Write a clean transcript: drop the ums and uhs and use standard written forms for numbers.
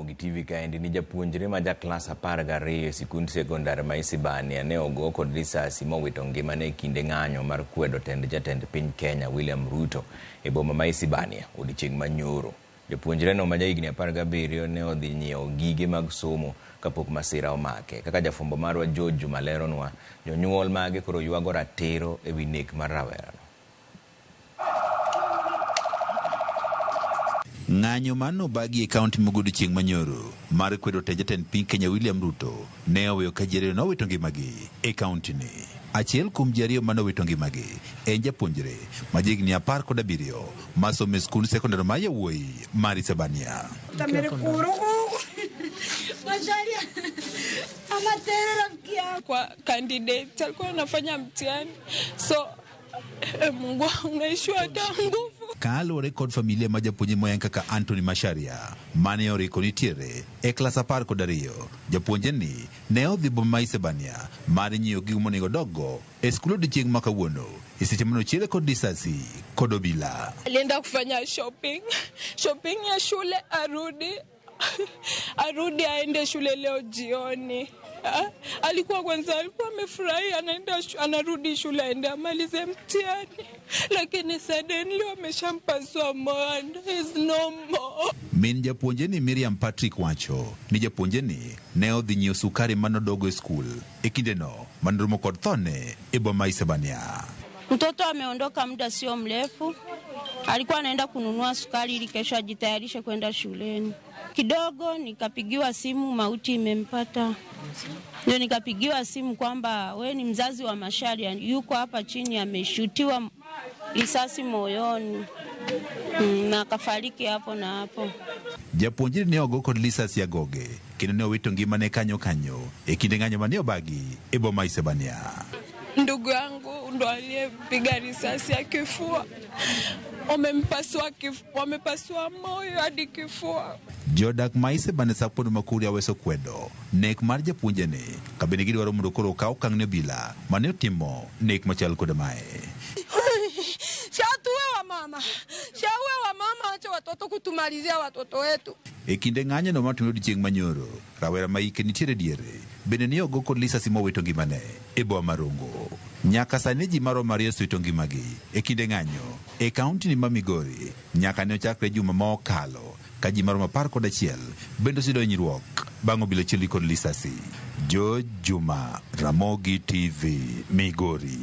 Ramogi TV kaendi ni japuonjre ma ja klas 12 e sikund sekondar ma Isibania ne ogo kod risasi mowito ngimane e kinde ng'anyo mar kwedo tend jatend piny Kenya William Ruto e boma ma Isibania odiechieng' ma nyoro. Japuonjreno ma jahigni 17 ne odhi nyiewo gige mag somo kapok masira omake. Kaka jafwambo marwa George Juma leronwa, jonyuol mage koro ywago ratiro e wi nek mar rawerano. Ng'anyo ma nobagi e kaunti ma godiechieng' manyoro mar kwedo tend jatend piny Kenya William Ruto ne oweyo ka ji ariyo nowito ngimagi e kaunti ni. Achiel kuom ji ariyo mane owito ngimagi en japuonjre ma jahigni 17 masomo e skund sekondar ma yawuoyi mar Isebania. Kwa candidate alikuwa anafanya mtihani so Mungu unaishiwa hata nguvu. Kaluwore kod familia ma japuonje moyang kaka Anthony Macharia mane oriko nitiere e klas 12, japuonje ni ne odhi boma ma Isebania mar nyiewo gigo monego odoggo e skul odiechieng' ma kawuono e seche mane ochiele kod risasi kod obila. Alienda kufanya shopping, shopping ya shule arudi arudi aende shule leo jioni. Alikuwa kwanza alikuwa amefurahi anaenda anarudi shule aende amalize mtihani, lakini suddenly wameshampasua moyo and he's no more. Min japuonje ni Miriam Patrick wacho ni japuonje ni ne odhi nyiewo sukari manodogo e skul e kindeno manoromo kod thone e boma Isebania. Mtoto ameondoka muda sio mrefu, alikuwa anaenda kununua sukari ili kesho ajitayarishe kwenda shuleni. Kidogo nikapigiwa simu, mauti imempata. Ndio nikapigiwa simu kwamba we ni mzazi wa Macharia, yuko hapa chini ameshutiwa risasi moyoni na akafariki hapo na hapo. Japuonjre ne ogo kod lisasi agoge kendo ne owito ngimane kanyo kanyo e kinde ng'anyo mane obagi e boma Isebania. Ndugu yangu ndo aliyepiga risasi ya kifua, wamepasua moyo hadi kifua. Jodak ma Isebania Sapod Makuria weso kwedo nek mar japuonje ni ka bende gidwaro mondo koro okaw okang' ne obila mane otimo nek machal kod mae. Shatuwe wa mama, shaue wa mama, acha watoto kutumalizia watoto wetu. E kinde ng'anyo no matimore odiechieng' manyoro, rawera ma hike nitiere diere bende ne ogo kod lisasi mowito ngimane e boma ma Rongo. Nyaka sani ji maromo ariyo osewito ngimagi e kinde ng'anyo e kaunti ni ma Migori nyaka ne ochakre juma ma okalo ka ji maromo 11 bende oseyudo hinyruok bang' obila chielgi kod lisasi. George Juma, Ramogi TV, Migori.